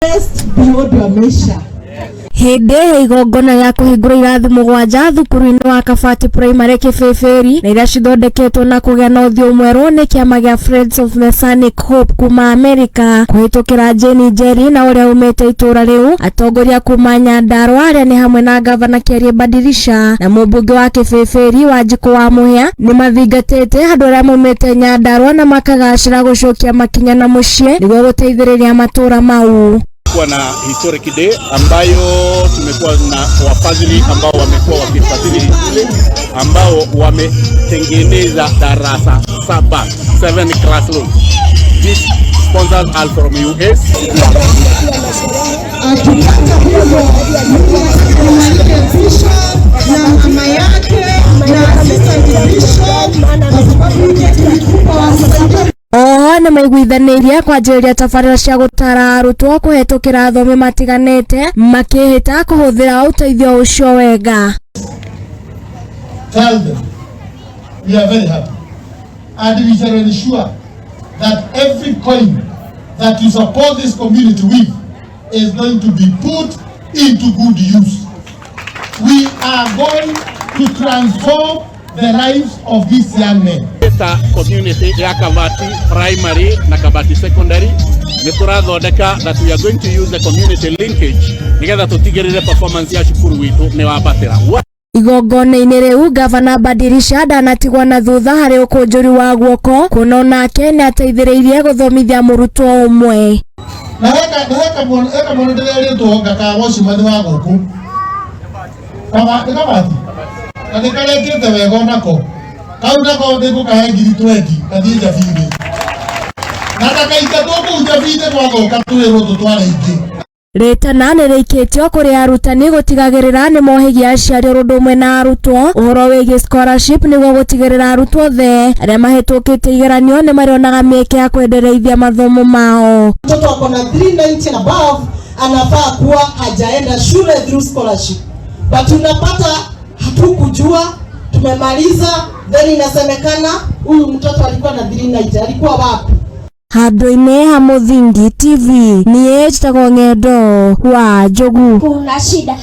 Blessed beyond your measure. Hĩndĩ ya igongona rĩa kũhingũra irathi 7 thukuru-inĩ wa Kabati Primary Kĩbĩbĩri, na iria cithondeketwo na kũgĩa na ũthiũ mwerũ nĩ kĩama gĩa Friends of Messianic Hope kuma Amerika kũhĩtũkĩra Jane Njeri na ũrĩa umĩte itũra rĩu, atongoria kuma Nyandarua arĩa nĩ hamwe na Gavana Kĩarie Badirisha na mũmbunge wa Kĩbĩbĩri Wanjikũ wa Mũhĩa, nĩ mathingatĩte andũ arĩa maumĩte Nyandarua na makagacĩra gũcokia makinya na mũciĩ nĩguo gũteithĩrĩria matũra mau. Kuwa na historic day ambayo tumekuwa na wafadhili ambao wamekuwa wakifadhili shule, ambao wametengeneza darasa saba, seven classrooms. These sponsors are from US. Akipata hivyo, nimwalike bishop na mama yake na assistant bishop, kwa sababu ile tulikupa wasaidie. Oho nĩ maiguithanĩirie kwanjĩrĩria tabarĩra cia gũtara arutwo kũhetũkĩra athomi matiganĩte, makĩhĩta kũhũthĩra ũteithio ũcio wega. Tell them we are very happy and we shall ensure that every coin that you support this community with is going to be put into good use. We are going to transform the lives of these young men. Ta community ya Kabati Primary na Kabati Secondary, nĩ tũrathondeka that we are going to use the community linkage nĩgetha tũtigĩrĩre performance ya cukuru witũ nĩ wambatĩra. Igongona-inĩ rĩu, Gavana Badirisha ndanatigwo na thutha harĩ ũkũnjũri wa guoko, kuona onake nĩ ateithĩrĩirie gũthomithia mũrutwo ũmwe. Na heka mwana ndĩrerĩtwo nga ka watchman wa gũkũ. Kaba nĩ Kabati. Na nĩ karekĩte wega onako. Kau nako ndĩgũkahe ngiri 20 gathiĩ Njabinĩ. Na ndakaingatwo kũu Njabinĩ gwathoka twĩrwo tũtware ingĩ. Rĩtana nĩ rĩikĩtio kũrĩ arutani gũtigagĩrĩra nĩ mohĩgia aciari oro ũndũ ũmwe na arutwo ũhoro wĩgiĩ scholarship, nĩguo gũtigĩrĩra arutwo othe arĩa mahĩtũkĩte igeranio nĩ marĩonaga mĩeke ya kwendereithia mathomo mao. Mtoto ako na 390 and above anafaa kuwa hajaenda shule through scholarship, but unapata hatukujua, tumemaliza, then inasemekana huyu mtoto alikuwa na 390, alikuwa wapi? Handũ-inĩ ha Mũthingi TV, niĩ njĩtagwo Ng'endo wa Njogu. Kuna shida.